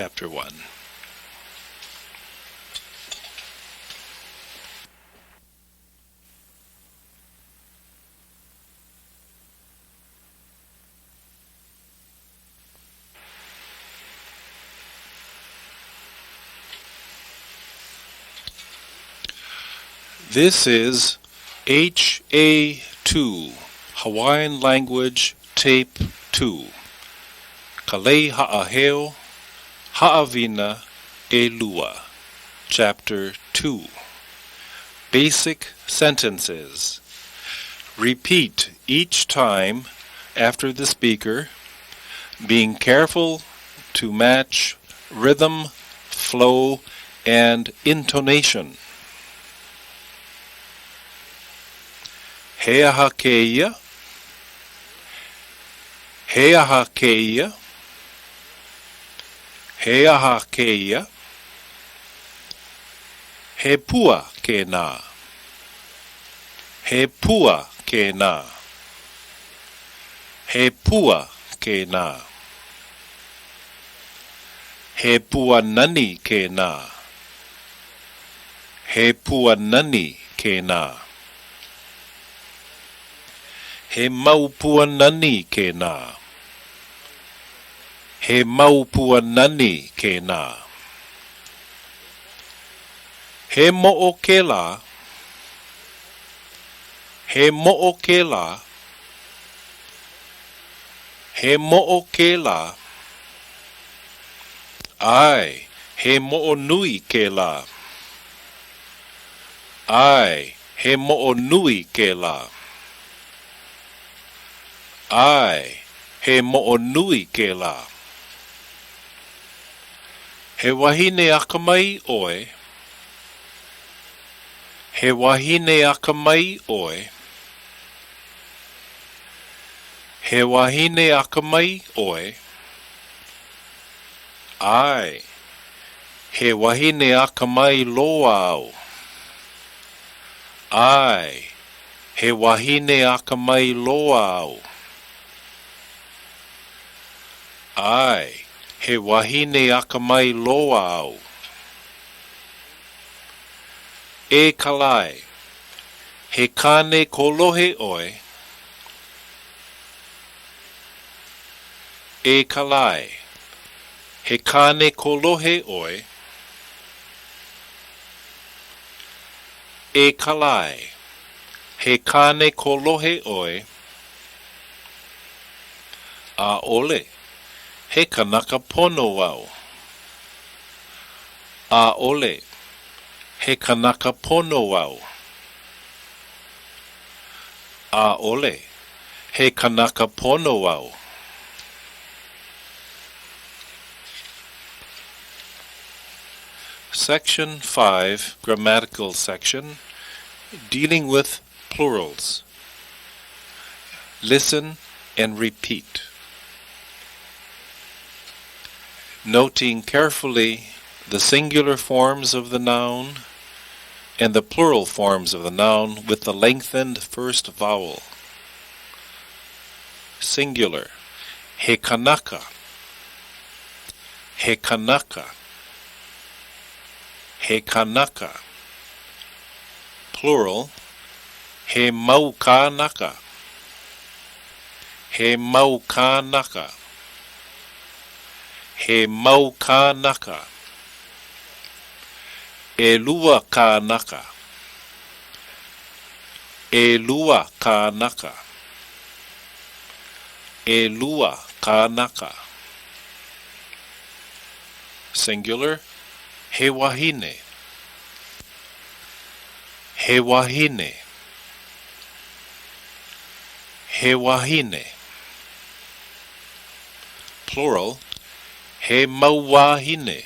Chapter 1. This is HA2, Hawaiian Language Tape 2. Ka Lei Haʻaheo, Haʻawina ʻElua, Chapter 2. Basic Sentences. Repeat each time after the speaker, being careful to match rhythm, flow, and intonation. He aha kēia? He aha kēia? He aha kēia? He pua kēnā. He pua kēnā. He pua kēnā. He pua nani kēnā. He pua nani kēnā. He mau pua nani kēnā. He mau pua nani kēnā. He moʻo kēlā. He moʻo kēlā. He moʻo kēlā. ʻAe, he moʻo nui kēlā. ʻAe, he moʻo nui kēlā. ʻAe, he moʻo nui kēlā. He wahine akamai ʻoe. He wahine akamai ʻoe. He wahine akamai ʻoe. ʻAe, he wahine akamai loa au. ʻAe, he wahine akamai loa au. ʻAe, he wahine akamai loa au. E Kalai, he kāne kolohe ʻoe. E Kalai, he kāne kolohe ʻoe. E Kalai, he kāne kolohe ʻoe. ʻAʻole, he kanaka pono au. ʻAʻole, he kanaka pono au. ʻAʻole, he kanaka pono au. Section 5, Grammatical Section, Dealing with Plurals. Listen and repeat. Noting carefully the singular forms of the noun and the plural forms of the noun with the lengthened first vowel. Singular, he kanaka, he kanaka, he kanaka. Plural, he mau kānaka, he mau kānaka, he mau kānaka. ʻElua kānaka. ʻElua kānaka. ʻElua kānaka. Singular, he wahine. He wahine. He wahine. Plural, he mau wāhine.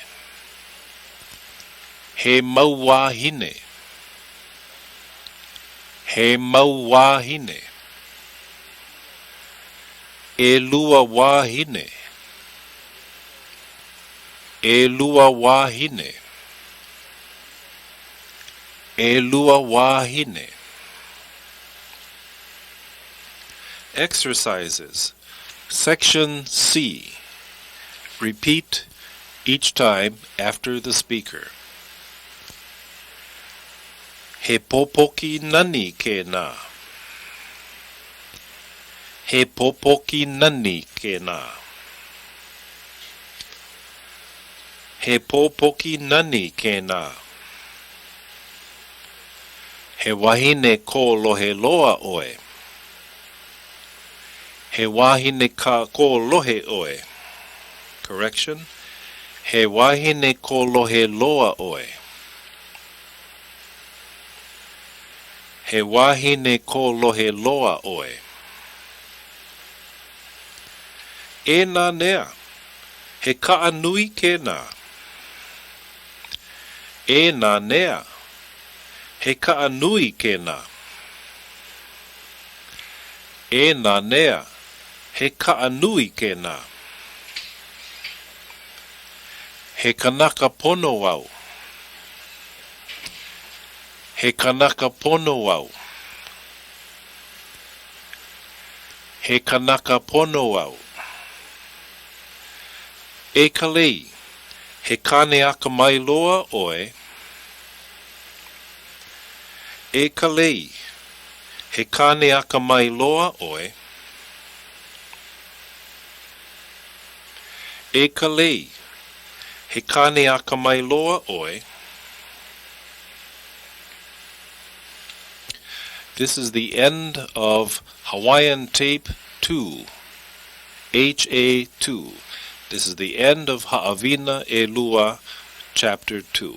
He mau wāhine. He mau wāhine. ʻElua wāhine. ʻElua wāhine. ʻElua wāhine. Exercises Section C Repeat. Each time after the speaker. He pōpoki nani kēnā. He pōpoki nani kēnā. He pōpoki nani kēnā. He wahine kōlohe loa ʻoe. He wahine ka kōlohe ʻoe. Correction, He wahine kōlohe loa ʻoe. He wahine kōlohe loa ʻoe. E nanea! He kaʻa nui kēnā. E nanea! He kaʻa nui kēnā. E nanea! He kaʻa nui kēnā. He kanaka pono au. He kanaka pono au. He kanaka pono au. E Kalei, he kāne akamai loa ʻoe. E Kalei, he kāne akamai loa ʻoe. E Kalei, he kāne akamai loa ʻoe. This is the end of Hawaiian Tape 2, HA2. This is the end of Haʻawina ʻElua, Chapter 2.